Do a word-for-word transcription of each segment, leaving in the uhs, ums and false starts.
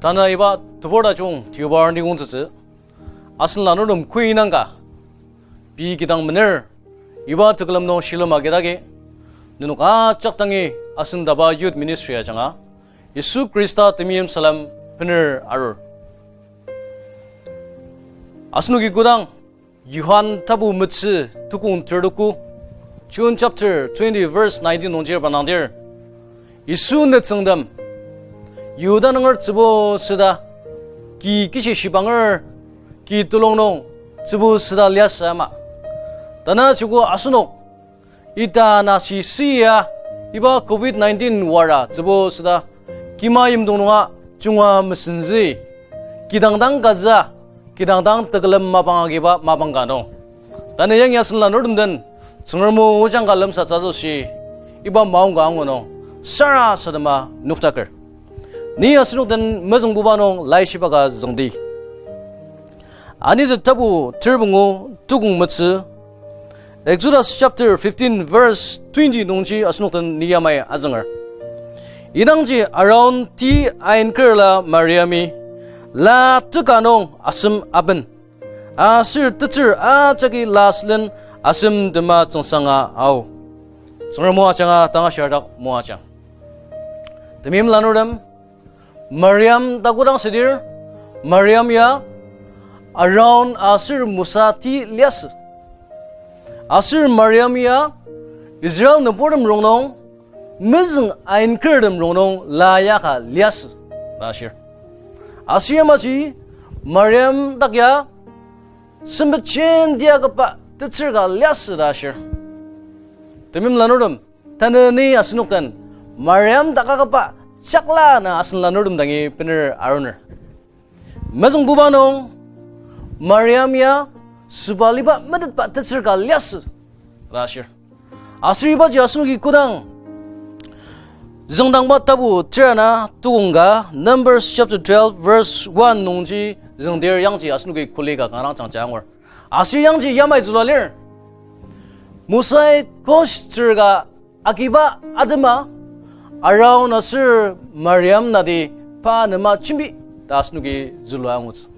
Tanü iba tebur tajung tibar nikongtsütsü, asen lanurtem kuinangka, pei kidang mener, iba tekülem nung shilem agidagi, nenok ajak dangi asen DABA Youth Ministry ajanga, Yisu Khrista temeim salem bener arur. Asenoki kodang Johan tapu metsü tukong tertuku, John chapter twenty verse nineteen nungji reprangdir, Yisu nütsüngtem, Yihuda nunger tsübu süda, ki kishi shibanger, ki tulung nung tsübu süda liasü ama. Tanü joko asenok, ita na sisi ya, iba covid nineteen wara tsübu süda, kima yimdong nunga junga mesenzü, kidang dang kazü, kidang dang tekülem mapang agiba mapang ka nung. Tanü yangi asen lanurtem den, Tsüngrem o ojang ka lemsatsatsüshi, iba maongka angu nung, sarasadema noktaker. Ni asenok den mezüngbuba nung laishiba ka züngdi. Anidi tapu ter pungu tukong metsü, Exodus chapter fifteen verse twenty nungji asenok den ni yamai azünger. Idangji Aaron ti ainkerla Mariami, la teka nung asem aben, aser tetsür ajaki la sülen asem tema tsüngsanga ao. Tsüngrem o ajanga tanga shiadak moajang. Temeim lanurtem, Mariam ta kodang südir, Mariam ya Aaron aser Mosa ti liasü. Aser Mariam ya Israel nüburtem rongnung, mezüng ainkertem rongnung la yaka liasü ta ashir. Aser yamaji Mariam dak ya sempet jenti akaba tetsür ka liasü ta ashir. Temeim lanurtem, tanü ni asenok den Mariam dak akaba jakla na asen lanurtem dangi bener aruner. Mezüngbuba nung, Mariam ya süba liba metetba tetsür ka liasü ta ashir. Aser ibaji asenoki kodang züngdangba tapu ter ana tukong ka, Numbers chapter twelve verse one nungji züngdir yangji asenoki kuli ka kanga dang jangja angur. Aser yangji yamai zülua lir. Mosai Kush tsür ka agiba atema, Aaron aser Mariam nati pa anema jembi ta asenoki zülua angutsü.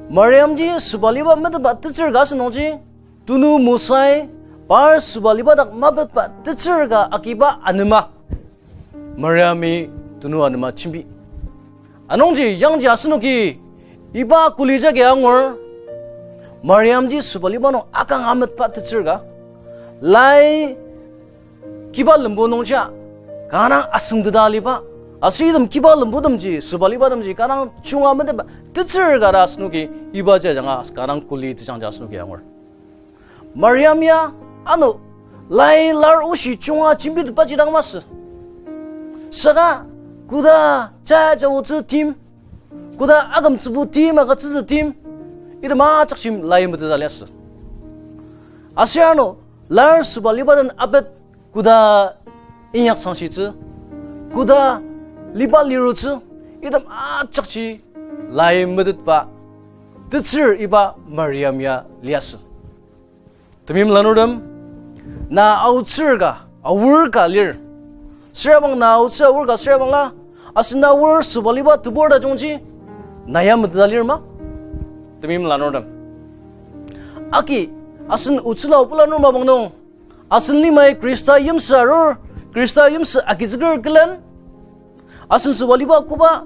Mariamji süba liba metetba tetsür ka asünungji, tunu Mosai par süba liba dak mapetba tetsür ka agiba anema, Mariami tunu anema jembi. Anungji yangji asenoki iba kuli jagi angur, Mariamji süba liba nung akang ametba tetsür ka, lai kiba lembu nungja kanga dang asüngteta aliba, aser item kiba lembutemji süba libatemji kanga dang junga metetba tetsür ka ta asenoki iba jajanga kanga dang kuli tejangja asenoki angur. Mariam ya ano lai lar oshi junga jembitetbaji dang masü. Saka koda jaja otsü tim, koda akümtsübu tim, agütsütsü tim, item ajakji lai meteta liasü. Aser ano lar süba liba den apet koda inyaksangshitsü, koda liba lirutsü, item ajakji lai metetba tetsür iba Mariam ya liasü. Temeim lanurtem, na aotsür ka, aor ka lir. Sürabang na aotsü aor ka sürabangla, asen aor süba liba tebur tajungji, na ya meteta lir ma? Temeim lanurtem, aki, asen otsüla obu lanur mapang nung, asen limai Khrista yimsü arur, Khrista yimsü agizüker külen, asen süba liba koba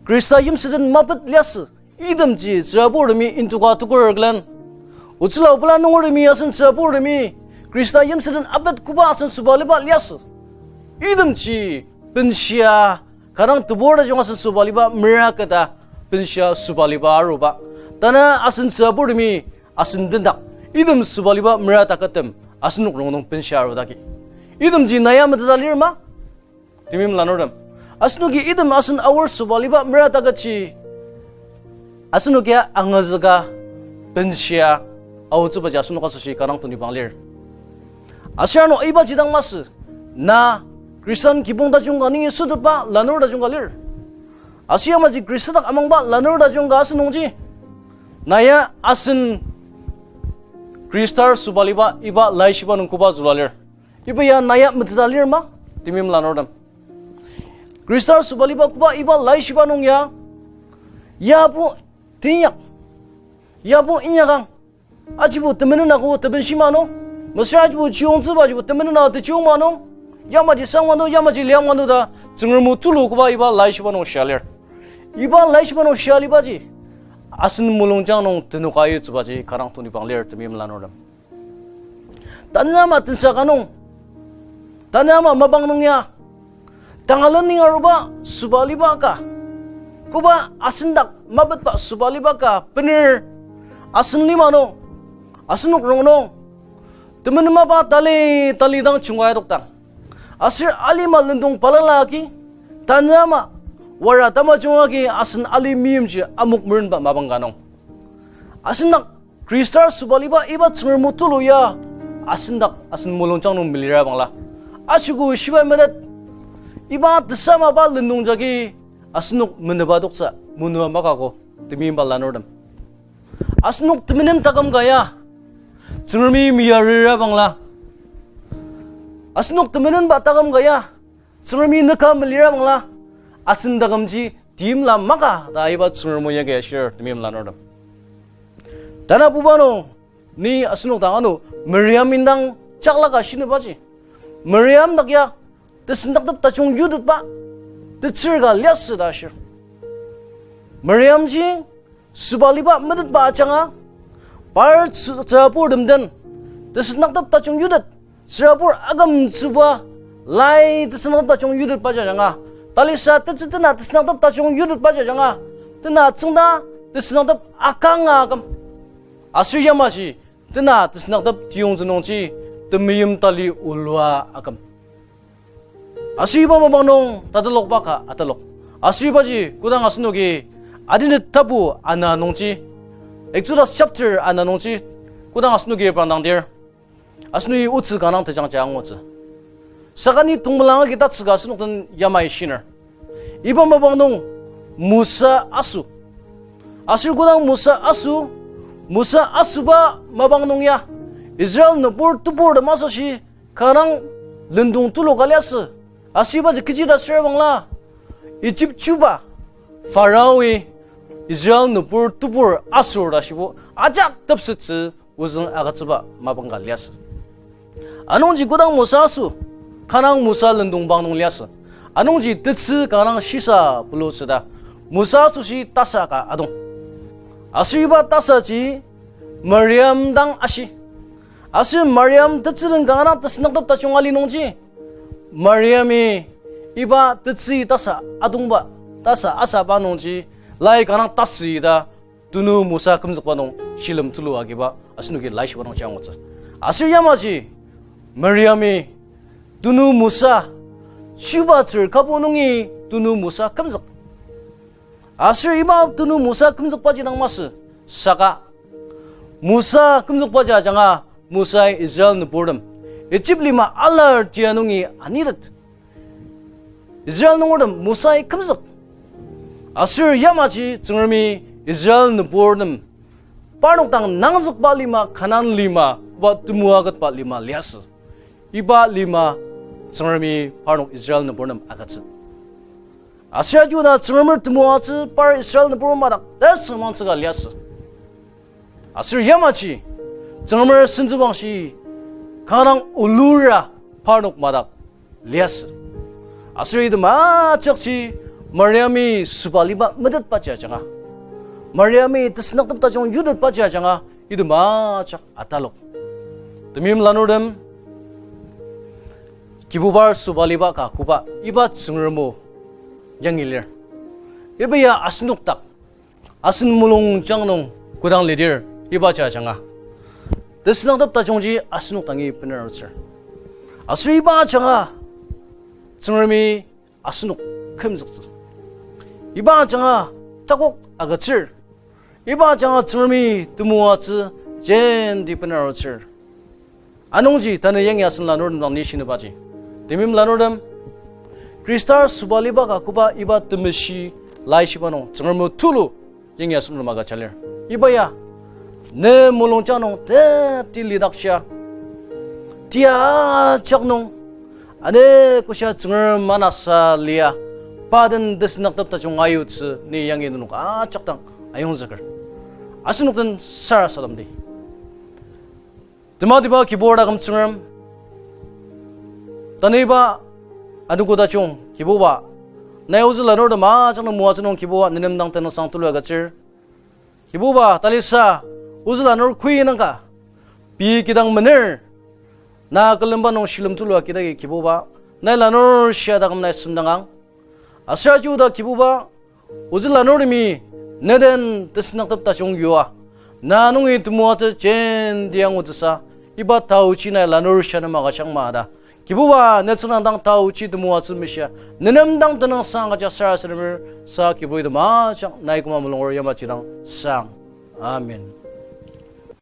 Khrista yimsü den mapet liasü, itemji tsüraburtemi intuka tukur külen, otsüla obula nungertemi asen tsüraburtemi Khrista yimsü den apet koba asen süba liba liasü, itemji benshia, kanga dang tebur tajung asen süba liba mera keta benshia süba liba aruba, tanü asen tsüraburtemi asen tendak, item süba liba mera taketem asenok rongnung benshia arudaki, itemji na ya meteta lir ma? Temeim lanurtem, asenoki item asen aor süba liba mera taketji, asenokia angazüka benshia aotsübaji asenok asoshi kanga dang tongtibang lir. Aser ano ibaji dang masü, na Khristan kibong tajung ka nungi sütetba lanur tajung ka lir. Aser yamaji Khrista dak amangba lanur tajung ka asünungji, na ya asen Khristar süba liba iba laishiba nung koba zülua lir. Iba ya na ya meteta lir ma? Temeim lanurtem, Khrista süba liba koba iba laishiba nung ya, yabo teinyak, yabo inyakang. Ajibo temenen ako tebenshima nung, mesüra ajibo chiyongtsüba ajibo temenen a techiongma nung, yamaji sangma nung, yamaji liangma nung ta, Tsüngrem o tulu koba iba laishiba nung shia lir. Iba laishiba nung shia libaji, asen mulungjang nung tenoka yutsübaji kanga tongtibang lir temeim lanurtem. Tanü ama tensa ka nung, tanü ama mapang nung ya, tangalen ning aruba süba liba ka, koba asen dak mapetba süba liba ka bener asen lima nung, asenok rongnung, temenen mapa tali, tali dang chunga adoktang, aser alima lendong balala agi, tanü ama wara tamajung agi asen ali meimji amok merenba mapang ka nung, asen dak Khrista süba liba iba Tsüngrem o tulu ya, asen dak asen mulungjang nung melira bangla, ashiko shibai metet, iba tesamaba lendong jagi asenok meneba toktsü, menua makako, temeimba lanurtem. Asenok temenen taküm ka ya, Tsüngremi meyarira bangla, asenok temenenba taküm ka ya, Tsüngremi nüka melira bangla, asen takümji timla maka ta iba Tsüngrem o yagi ashir temeim lanurtem. Tanabuba nung, ni asenok dang ano Miriam indang chaklaka shinibaji, Miriam dak ya tesendaktep tajung yutetba tetsür ka liasü ta ashir. Miriamji süba liba metetba ajanga, par tsü-, tsüraburtem den tesendaktep tajung yutet, tsürabur akümtsüba lai tesendaktep tajung yutetbaji ajanga, talisa tetsü tena tesendaktep tajung yutetbaji ajanga, tena tsüngda tesendaktep akanga aküm. Aser yamaji tena tesendaktep tiyongtsü nungji temeim tali olua aküm. Aser iba mapang nung tatalokba ka atalok. Aser ibaji kodang asenoki Adinet tapu ana nungji, Exodus chapter ana nungji, kodang asenoki reprangdangdir, asenoki otsü kanga tejangja angutsü. Saka ni tongmelang agi tatsüka asenok den yamai shiner. Iba mapang nung Mosa aso. Aser kodang Mosa aso, Mosa asoba mapang nung ya, Israel nübur teburtem asoshi kanga lendong tulu ka liasü. Aser ibaji kechi ta asür bangla, Egypt chuba Pharaoi Israel nübur tebur asür ta shibo ajak tepsettsü ozüng agütsüba mapang ka liasü. Anungji kodang Mosa aso, kanga Mosa lendong bang nung liasü. Anungji tetsü kanga shisa pulutsü ta, Mosa asoshi tasa ka adong. Aser iba tasaji Miriam dang ashi. Aser Miriam tetsü den kanga tesendaktep tajung ali nungji, Miriami iba tetsü tasa adongba, tasa asaba nungji, lai kanga tasü ta, tunu Mosa kümzükba nung shilem tulu agiba asenoki laishiba nungji angutsü. Aser yamaji Miriami tunu Mosa, chuba tsür kabu nungi tunu Mosa kümzük. Aser iba tunu Mosa kümzükbaji dang masü, saka Mosa kümzükbaji ajanga Mosai Israel nüburtem Egypt lima alar tia nungi anitet. Israel nungertem Mosai kümzük. Aser yamaji Tsüngremi Israel nüburtem parnok dang nangzükba lima, Kanan lima, koba temoatetba lima liasü. Iba lima Tsüngremi parnok Israel nüburtem agütsü. Aser aji oda Tsüngremer temoatsü par Israel nübur madak tesüngmangtsü ka liasü. Aser yamaji Tsüngremer sentsübangshi kanga olura parnok madak liasü. Aser item ajakji Mariami süba liba metetbaji ajanga, Mariami tesüngdaktep tajung yutetbaji ajanga item ajak atalok. Temeim lanurtem, Kibubar süba liba ka koba iba Tsüngrem o yangi lir. Iba ya asenok dak asen mulungjang nung kodang lidir ibaji ajanga tesüngdaktep tajungji asenok dangi bener arutsür. Aser iba ajanga Tsüngremi asenok kümzüktsü. Iba ajanga takok agütsür. Iba ajanga Tsüngremi temoatsü jenti bener arutsür. Anungji tanü yangi asen lanurtem dang ni shinibaji, temeim lanurtem, Khristar süba liba ka koba iba temeshi laishiba nung Tsüngrem o tulu yangi asen nung agüja lir. Iba ya ne mulungjang nung teti lidakshia, tia ajak nung, ane koshia Tsüngrem manasa lia pa den tesünüktep tajung ayutsü ni yangi nenok ajak dang ayongzüker. Asenok den sarasademdi. Tematiba Kibur taküm Tsüngrem, tanü iba anogo tajung Kibuba, nai ozü lanurtem ajak nung moatsü nung Kibuba nenem dang tenüngsang tulu agütsür. Kibuba, talisa ozü lanur koi nangka, pei kidang mener, na külemba nung shilem tulu agidagi Kibuba, nai lanur shia taküm nai semdangang. Aser aji oda Kibuba, ozü lanurtemi ne den tesünüktep tajung yua, na nungi temoatsü jenti angutsüsa, iba taochi nai lanur shia nem agüjang ma ta, Kibuba, ne tsüngdang dang taochi temoatsü mishia, nenem dang tenüngsang agüja sarasademer, sa Kibuba item ajak nai koma mulunger yamaji dang sang. Amen.